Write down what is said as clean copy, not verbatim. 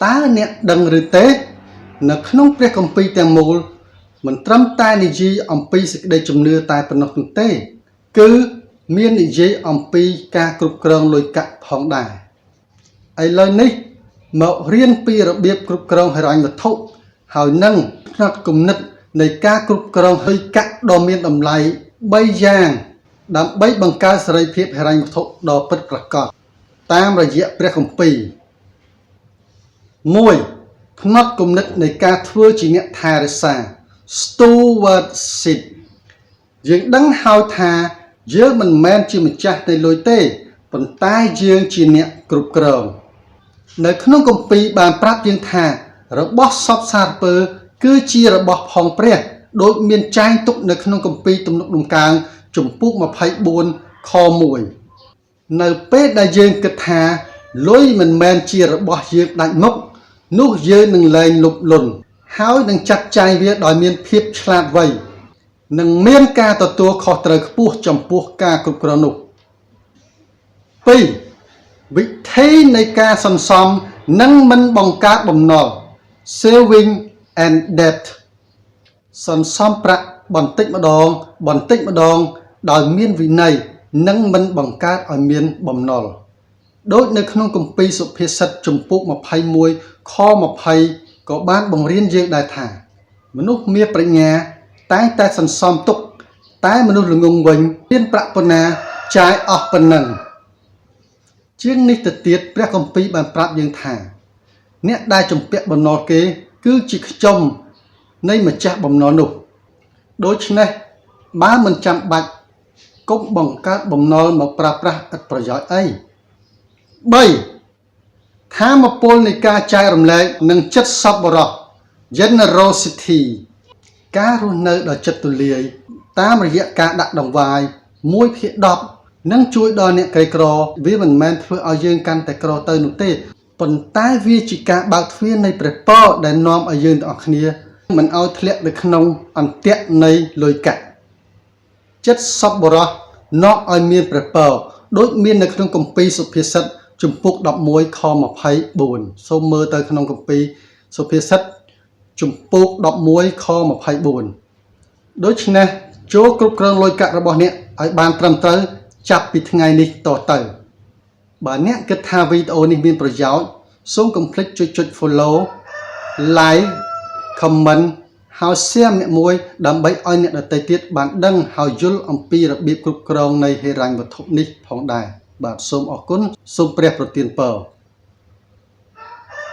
តើអ្នកដឹងឬទេ នៅក្នុងព្រះគម្ពីរទាំងមូលមិនត្រឹមតែនិយាយអំពីសេចក្តីជំនឿតែប៉ុណ្ណោះនោះទេ គឺមាននិយាយអំពីការគ្រប់គ្រងលុយកាក់ផងដែរឥឡូវនេះមករៀនពីរបៀបគ្រប់គ្រងហិរញ្ញវត្ថុហើយនឹងផ្នត់គំនិតនៃការគ្រប់គ្រងលុយកាក់ដ៏មានតម្លៃ3យ៉ាង ដើម្បីបង្កើតសេរីភាពហិរញ្ញវត្ថុដ៏ពិតប្រាកដតាមរយៈព្រះគម្ពីរ1ផ្នត់គំនិតនៃការធ្វើជាអ្នកថែរក្សា stewardship យើងដឹងហើយថាយើងមិនមែនជាម្ចាស់នៃលុយទេប៉ុន្តែយើងជាអ្នកគ្រប់គ្រង នៅក្នុងគម្ពីរបានប្រាប់យើងថារបស់សព្វសារពើគឺជារបស់ផងព្រះដូចមានចែងទុកនៅក្នុងគម្ពីរទំនុកដំកើងជំពូក24ខ1នៅពេលដែលយើងគិតថាលុយមិនមែនជារបស់យើងដាច់មុខនោះយើងនឹងលែងលោភលន់ហើយនឹងចាត់ចែងវាដោយមានភាពឆ្លាតវៃនិងមានការទទួលខុសត្រូវខ្ពស់ចំពោះការគ្រប់គ្រងនោះ2វិធីនៃការសន្សំនិងមិនបង្កើតបំណុល saving and debt សន្សំប្រាក់បន្តិចម្ដង បន្តិចម្ដង ដោយមានវិន័យនិងមិនបង្កើតឲ្យមានបំណុលដូចនៅក្នុងគម្ពីរសុភាសិតជំពូក21ខ20ក៏បានបង្រៀនយើងដែរថា មនុស្សមានប្រាជ្ញាតែងតែសន្សំទុក តែមនុស្សល្ងង់វិញមានប្រាក់ប៉ុណ្ណាចាយអស់ប៉ុណ្ណឹងជាងនេះទៅទៀតព្រះគម្ពីរបានប្រាប់យើងថា អ្នកដែលជំពាក់បំណុលគេ គឺជាខ្ជុំនៃម្ចាស់បំណុលនោះដូច្នេះបើមិនចាំបាច់កុំបង្កើតបំណុលមកប្រើប្រាស់ឥតប្រយោជន៍អី3ថាមពលនៃការចែករំលែកនិងចិត្តសប្បុរស generosity ការរស់នៅដោយចិត្តទូលាយតាមរយៈការដាក់ដង្វាយ1ភាគ10នឹងជួយដល់អ្នកក្រីក្រវាមិនមែនធ្វើឲ្យយើងកាន់តែក្រទៅនោះទេប៉ុន្តែវាជាការបើកទ្វារនៃព្រះពរដែលនាំឲ្យយើងទាំងអស់គ្នាមិនឲ្យធ្លាក់នៅក្នុងអន្ទាក់នៃលុយកាក់ចិត្តសប្បុរសនាំឲ្យមានព្រះពរដូចមាននៅក្នុងគម្ពីរសុភាសិតជំពូក11ខ24សូមមើលទៅក្នុងគម្ពីរសុភាសិតជំពូក11ខ24ដូច្នេះចូលគ្រប់គ្រងលុយកាក់របស់អ្នកឲ្យបានត្រឹមត្រូវចាប់ពីថ្ងៃនេះតទៅបើអ្នកគិតថាវីដេអូនេះមានប្រយោជន៍សូមកុំភ្លេចចុចចុច follow like comment ហើយ share ម្នាក់មួយដើម្បីឲ្យអ្នកដទៃទៀតបានដឹងហើយយល់អំពីរបៀបគ្រប់គ្រងនៃហិរញ្ញវត្ថុនេះផងដែរបាទសូមអរគុណសូមព្រះប្រទានពរ។